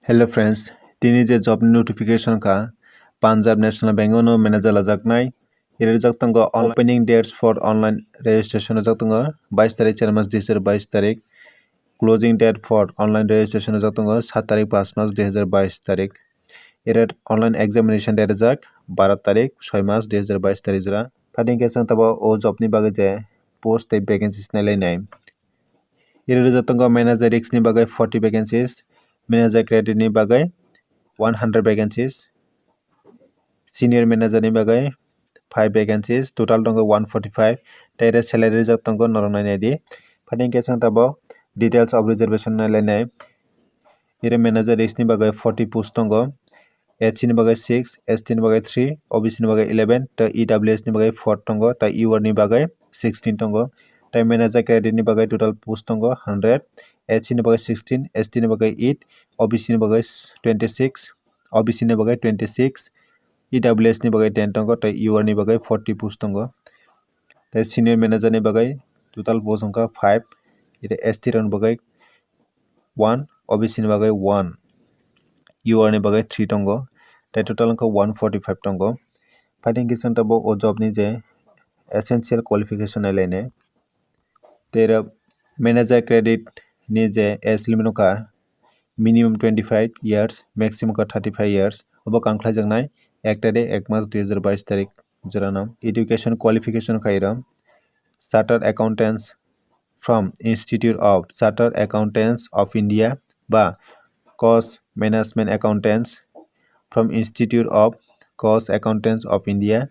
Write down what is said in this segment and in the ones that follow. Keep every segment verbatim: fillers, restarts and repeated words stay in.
Hello friends, tini je job ni notification kha Punjab National Bank o no manager lajaknai. Iri rijak tongo opening dates for online registration rijak tongo bais tarik char mas dui hazar bais tarik. Closing date for online registration rijak tongo sat tarik pas mas dui hazar bais tarik. Iri online examination date rijak baro tarik soi mas dui hazar bais tarik jora. Phaidi hwnkhe chwng tabuk o job ni bagwi je post tei vacancies nailainai. Iri rijak tongo manager risk ni bagwi forty vacancies, manager credit ni bagwi one hundred vacancies, senior manager ni bagwi five vacancies, total tongo one forty five, tei iri salary rijak tongo norok nainai di. Phaidi hwnkhe chwng tabuk details of reservation nailainai. Iri manager risk ni bagwi forty post tongo, S C ni bagwi six, S T ni bagwi three, O B C ni bagwi eleven, tei E W S ni bagwi four tongo, tei U R ni bagwi sixteen tongo, tei manager credit ni bagwi total post tongo hundred, S C ni bagwi sixteen, S T ni bagwi eight, O B C ni bagwi twenty six, O B C ni bagwi twenty six, E W S ni bagwi ten tongo, tei U R ni bagwi forty post tongo, tei senior manager ni bagwi total post wngkha five, iri S T rok ni bagwi one, O B C ni bagwi one, U R ni bagwi three tongo, tei total wngkha one forty five tongo. Phaidi hwnkhe chwng tabuk o job ni je essential qualification nailainai. Tei oro manager credit ni je age limit wngkha minimum twenty five years, maximum wngkha thirty five years. Obo kang khlaijaknai ek tarik ek mas dui hazar bais tarik jorano. Education qualification wngkha iro Chartered Accountants from Institute of Chartered Accountants of India ba Cost Management Accountants from Institute of Cost Accountants of India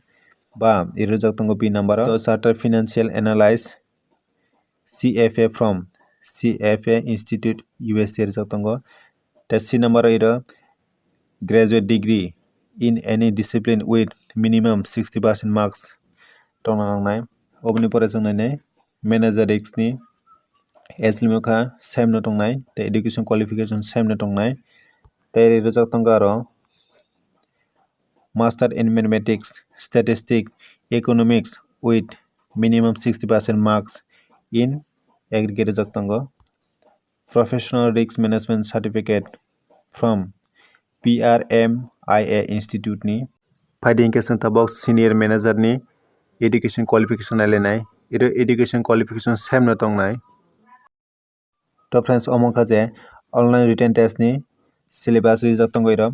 ba iri rijak tongo B number o Chartered Financial Analyst C F A from C F A Institute U S A rijak tongo. Tei C number o iro graduate degree in any discipline with minimum sixty percent marks tongna nangnai. Oboni pore chwng nainai manager risk ni age limit kha same no tongnai, tei education qualification same no tongnai. Tei rijak tongo aro Master in Mathematics, Statistics, Economics with minimum sixty percent marks in aggregate rijak tongo. Professional Risk Management Certificate from P R M I A Institute ni. Phaidi hwnkhe chwng tabuk senior manager ni education qualification nailainai. Iro education qualification same no tongnai. To friends, omo wngkha je online written test ni syllabus rijak tongo iro.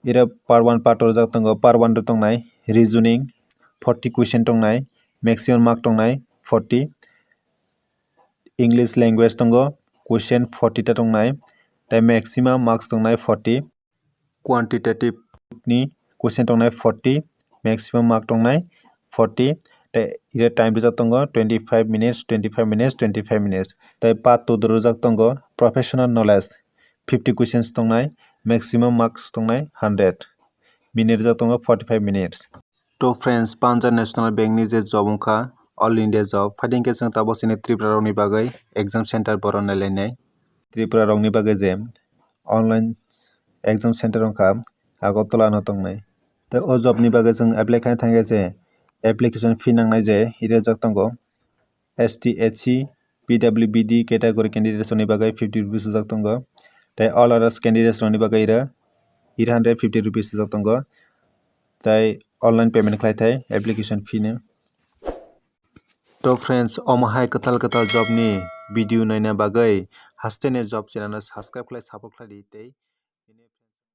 Iro part one, part two rijak tongo. Part one ro tongnai reasoning, forty question tongnai, maximum mark tongnai forty. English language tongo, question forty ta tongnai, tei maximum marks tongnai forty. Quantitative ni question tongnai forty, maximum mark tongnai forty, tei ire time rijak tongo twenty five minutes, twenty five minutes, twenty five minutes. Tei part two rijak tongo professional knowledge, fifty questions tongnai, maximum marks tongnai hundred, minute rijak tongo forty five minutes. To friends, Punjab National Bank ni je job wngkha, All India job, phaidi hwnkhe chwng tabuk chini Tripura rokni bagwi exam center boron nailainai. Tripura rokni bagwi je online exam center wngkha, Agartala no tongnai. Tei o job ni bagwi chwng apply khaina thangkhe je application fee nangnai je rijak tongo. S T, S C, P W B D category candidates rokni bagwi fifty rupees rijak tongo. Tei all others candidates rokni bagwi iro eight hundred fifty rupees rijak tongo. Tei online payment khlai thai application fee no. To friends, omo hai kwtal kwtal job ni video naina bagwi haste ni job channel no subscribe khlai support khlai di tei